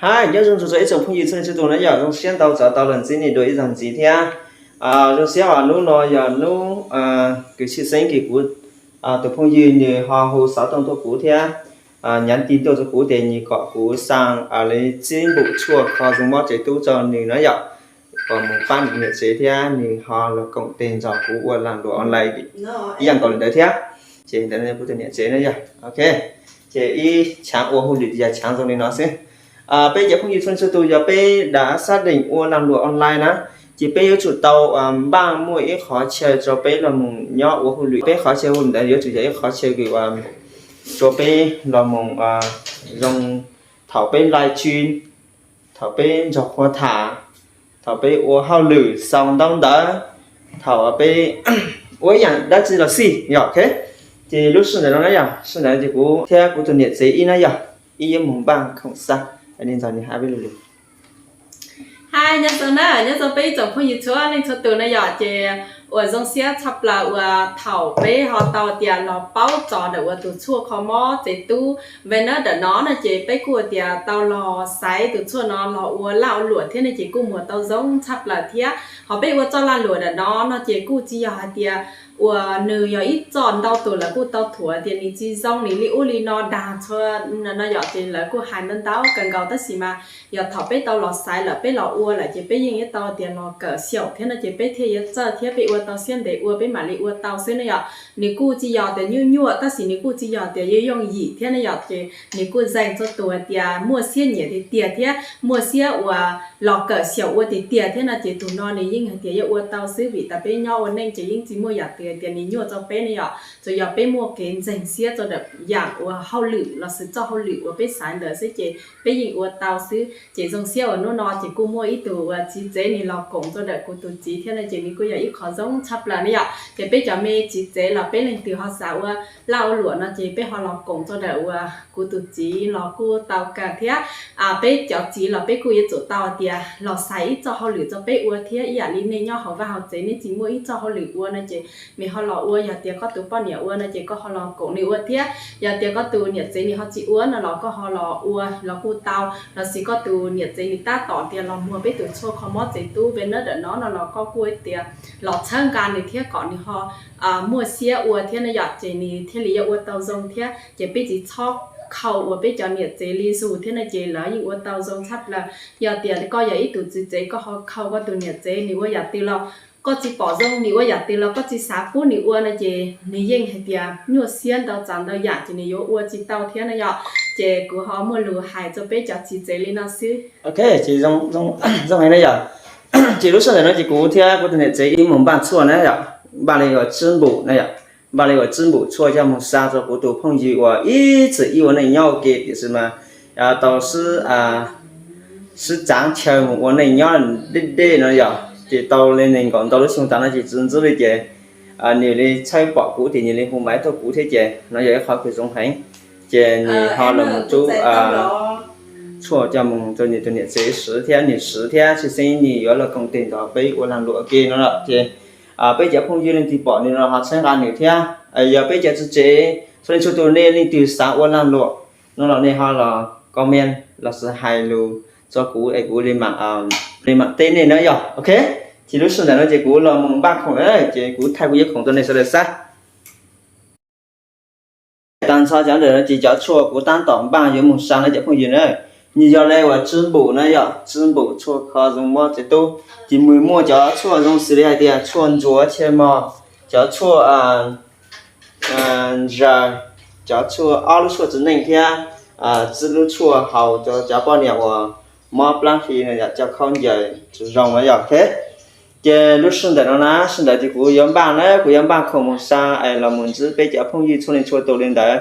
Hais nyob zoo txog ib tsoom phooj ywg txhua leej txhua tus na yom, zoo siab ntau txawm tau los ntsib nej dua ib zaug ntxiv thiab. Zoo siab uas hnub no yog hnub kwv tshwj xeeb kws kuv tus phooj ywg nws ho hu xov tooj tuaj kuv thiab, nhắn tin tuaj rau kuv tias nws kom kuv xa li tsib npum tshuaj kho zoo mob tsev tub rau nws na yom, kom mus pab nws niam tsev thiab nws ho los koom tes nrog kuv ua lag luam online ib yam nkaus li ntawd thiab. Ces ntawd kuv tus niam tsev na yom, ok. Ces ib chaav ua hauj lwm yog chaav zoo li no xwb. Peb cov phooj ywg txhua leej txhua tus yog peb đã xác định ua lag luam online na, ces peb yuav tsum tau npaj muaj ib qhov chaw rau peb los mus nyob ua hauj lwm. Peb qhov chaw ua ntawd yuav tsum yog ib qhov chaw kws rau peb los mus zoo thaum peb live stream, thaum peb nrog qhua tham, thaum peb ua hauj lwm xaus ntaub ntawv, thaum peb ua ib yam dab tsi los xij yom, ok. Ces lub sij ntawd no na yom, sij ntawd ces kuv thiab kuv tus niam tsev ib na yom, ib yuav mus npaj khoom xa li ntawd nws hais peb lus lus. Hais nyob zoo na, nyob zoo peb ib tsoom phooj ywg txhua leej txhua tus na yom, ces uas zoo siab tshaj plaws uas thaum peb ho tau tias los paub txog ntawm uas tus tshuaj kho mob tsev tub Venus ntawm no no ces peb kuj tias tau los xaiv tus tshuaj no los ua lag ua luam thiab ne ces kuj muag tau zoo tshaj plaws thiab. Ho peb ua txoj lag luam ntawm no no ces kuj tsis yog hais tias uas nws yog ib txoj ntau tus lawv kuj tau thuam tias nws tsis zoo nws li ub li no dag txhua no yom, ces lawv kuj hais ntau ntau kawg nkaus tab sis mas yog thaum peb tau los xaiv lawm peb los ua lawm ces peb yeej yuav tau tias los kawm xyaum thiab no ces peb thiaj yuav txawj thiab peb ua tau siab ntev ua peb mam li ua tau xwb na yom. Nws kuj tsis yog tias nyuaj nyuaj tab sis nws kuj tsis yog tias yooj yooj yim thiab na yom, ces nws kuj zeeg txhua tus hais tias muaj siab nyiam tiag tiag thiab muaj siab uas los kawm xyaum ua tiag tiag thiab no ces tus no nws yeej hais tias yuav ua tau xwb vim tas peb nyob ua neej ces yeej tsis muaj yam twg hais tias nws nyuaj rau peb ne yom, tsuas yog peb muaj kev ntseeg siab rau ntawm yam uas hauj lwm los sis txoj hauj lwm uas peb xaiv ntawd xwb ces peb yeej ua tau xwb. Ces zoo siab uas hnub no ces kuj muaj ib tug uas txiv tsev nws los koom rau ntawm kuv tus txiv thiab no ces nws kuj yog ib qho zoo tshaj plaws ne yom, ces peb cov me txiv tsev los peb leej twg ho xav ua lag ua luam no ces peb ho los koom rau ntawm uas kuv tus txiv los kuj tau kawg thiab. Peb cov txiv los peb kuj yuav tsum tau tias los xaiv ib txoj hauj lwm rau peb ua thiab ib yam li nej nyob hauv vaj hauv tsev nej tsis muaj ib txoj hauj lwm ua no ces nws ho los ua, yog tias koj tus poj niam ua no ces koj ho los koom nws ua thiab, yog tias koj tus niam tsev nws ho tsis ua no los koj ho los ua los kuj tau, los sis koj tus niam tsev nws tab tom tias los muag peb tus tshuaj kho mob tsev tub Venus ntawm no no los koj kuj tias los txhawb nqa nws thiab kom nws ho muaj siab ua thiab no yom, ces nws thiaj li yuav ua tau zoo thiab. Ces peb tsis txhob khau uas peb cov niam tsev li zus thiab no ces lawv yeej ua tau zoo tshaj plaws. Yog tias koj yog ib tug txiv tsev koj ho khau koj tus niam tsev nws ua yam twg los koj tsis pom zoo nws ua yam twg los koj tsis xav pub nws ua no ces nws yeej hais tias nyuaj siab ntau tsav ntau yam ces nws yuav ua tsis tau thiab no yom. Ces kuv ho muaj lus hais rau peb cov txiv tsev li no xwb. Ok, ces zoo heev na yom. Ces lub sij hawm no ces kuv thiab kuv tus niam tsev ib mus npaj tshuaj na yom, npaj li uas tsib npum na yom, npaj li uas tsib npum tshuaj coj mus xa rau kuv tus phooj ywg uas ib txwm ib ua neej nyob ua ke tiam sis mas tau sib txaav chaw mus ua neej nyob deb deb no yom, ces tau li nees nkaum ntau lub xyoo tas no ces tsis ntxub li ces nws li txhawb pom kuv ces nws li hu mail tuaj kuv thiab ces no yog ib qhov kws zoo heev. Ces nws ho los mus rub tshuaj coj mus rau nws tus niam tsev swv thiab nws swv thiab tshwj xeeb nws yuav los koom tes nrog peb ua lag luam ua ke no lawm ces peb cov phooj ywg leej twg pom nws no ho txhawb nqa nws thiab. Yog peb cov txiv tsev txhua leej txhua tus nej leej twg xav ua lag luam no los nej ho los comment los sis hais lus rau kuv es kuv li mam teb nej na yom. Ok, ces lub sij hawm ntawm no ces kuv los mus npaj khoom na, ces kuv thaij kuv cov khoom rau nej sawv daws saib. Tag nrho cov ntawm no ces cov tshuaj kuv tab tom npaj yuav mus xa na cov phooj ywg na. Nws yog li uas tsib npum na yom, tsib npum tshuaj kho zoo mob tsev tub. Ces nws muaj cov tshuaj zoo xws li hais tias tshuaj ntsuav txhiaj mog, cov tshuaj zaws, cov tshuaj ob lub tshuaj txiv neej thiab tsib lub tshuaj haus rau cov poj niam uas mob plab hli no yom, coj khaub ncaws tsis zoo na yom. Ok, ces lub sij hawm ntawm no na, sij hawm ntawd ces kuv yuav npaj na, kuv yuav npaj khoom mus xa es los mus ntsib peb cov phooj ywg txhua leej txhua tus li ntawd.